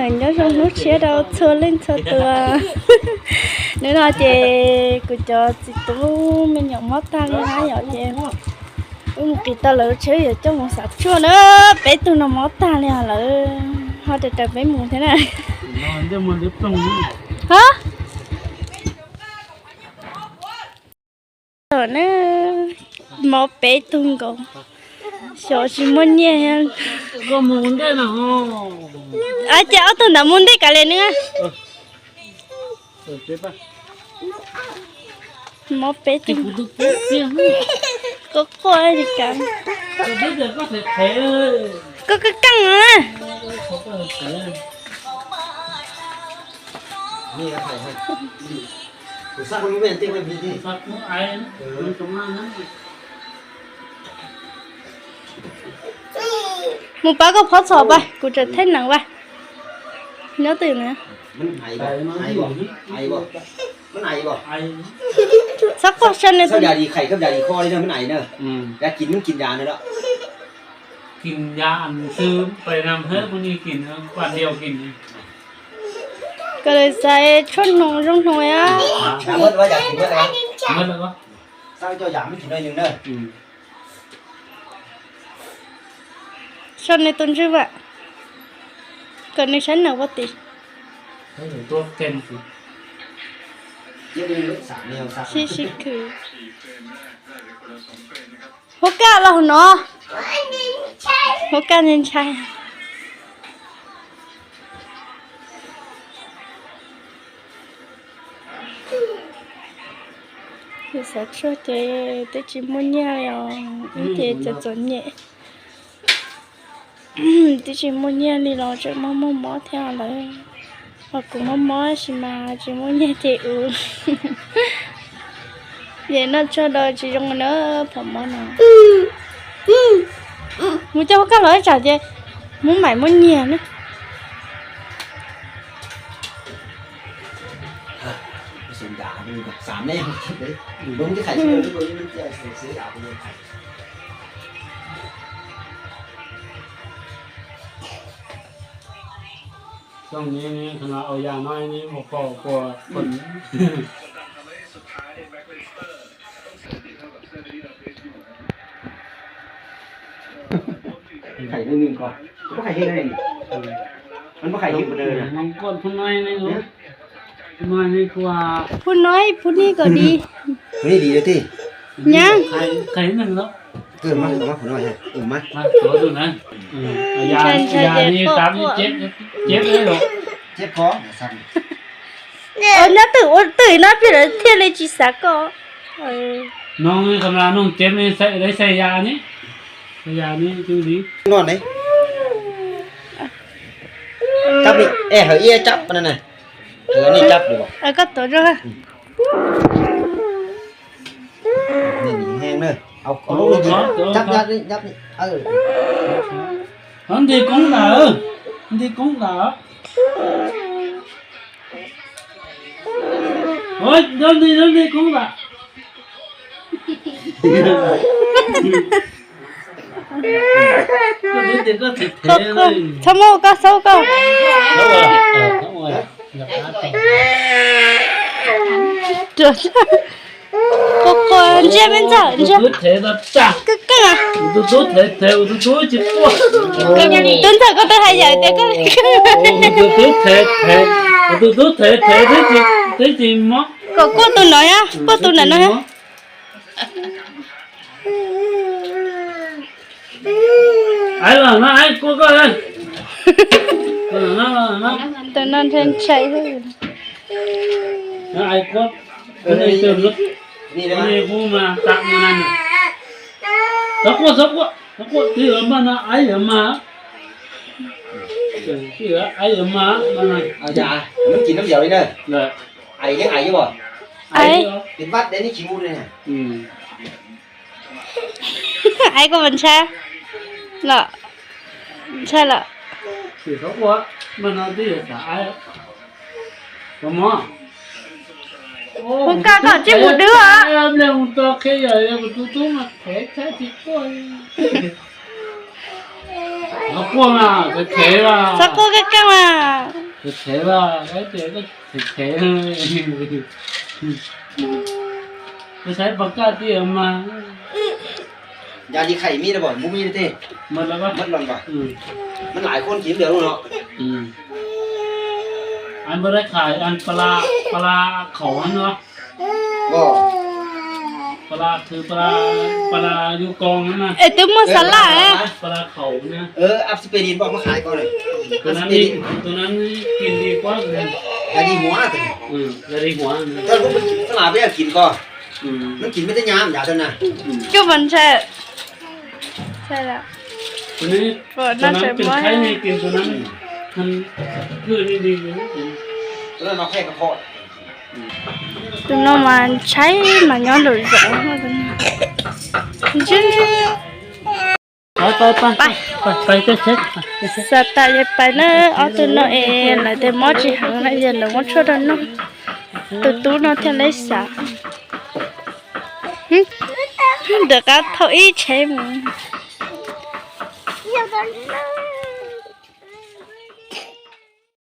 Nyob zoo hnub tshiab rau txhua leej txhua tus. Hnub no ces kuv cov txiv tub me nyuam mob tag li na yom, ces wb mus qis tau lawv tsheb yuav coj mus xav tsuaj na. Peb tug no mob tag li os, lawv ho raws raws peb mus thiab na. Hab, na, mob peb tug nkaus, xyov tsis muaj nyiaj. Ces ob tug ntawd mus ntej kav liam nws. Mob peb tug, quaj quaj li cas. Koj koj keej na. Mus pab koj phob txhos pab, kuv tseem theb nees pab. Nyob twj ywm na. Txhob quaj, sau nws tus, kom lawv xaiv tshuaj hnoos zoo hnoos. Sau nws tus ntswg vam, kom nws saib nees ua tim. Sib sib khwv. Huab kaj los hauv no. Huab kaj ntshai ntshai. Xav tshuaj ces twb tsis muaj nyiaj li os, wb ces txom txom nyem. Twb tsis muaj nyiaj li los tseem muaj muaj mob thiab lawm. Ho kuv muaj mob tab sis mas tsis muaj nyiaj ces ua. Ces noj tshuaj rau tsis zoo na, phom mob no. Mus coj huab kaj los ib tsam ces muab maim muab nyiag na. Phub noib, phub nib kom di. Nyab. Nyob twj ywm no peb lawv thiaj li tsis xav koj. No, no ne. Cab li, es hawm ib cab no ne. Koj tuav zoo. Cab, cab, cab. Nti koob ntawd, nti koob ntawd. Nti, nti koob ntawd. Txhob muab koj xaub koj. Quaj quaj, ntsiag me ntxawm, ntsiag. Koj keej. Tub ntxawm koj twb hais yam tias koj, kom kuaj tus no, kuaj tus ntawm no. Ais los no, ais kuaj koj. Tus no ntshai ntshai. Txhob quaj, txhob quaj, txhob quaj, twb yuav mas no, ais yuav mas. Twb yuav, ais yuav mas no. Ais, ais kuj ntshai los, ntshai lawm. Ua kaj kom tsij mus dwb os. Txhob quaj mas, thev thev mas. Txhob quaj kaj kaj mas. Thev thev mas, thev thev. Koj saib pom kaj tiag mas. Yog li khai ib mis lawm, npub mis tej. Mab los as, mab los as. Mab lais koj kiv ntawd lub no. Ab, npaj dab khai an pla, pla khaum no. Pla khwv, pla, pla yub koo no na. Es twb muaj xa laj. Pla khaum na. Ab, siperi pom muab khai ko. Tus no kis li kuab. Yog li huav, yog li huav. Xa laj peb yog kis ko. Nws kis mab tej nyab yam ntawd na. Koj puas ntshai? Tus no pem thaib ne, kis tus no. Tus no mas ntshai mas nyob nraum zoov. Xav tas yog pais na, ob tug no es lawv tias mob tsis heev na, yog lawv muab tshuaj rau noj. Tus tub no thiaj li xav. Rov qab thauj ib tsheb mus.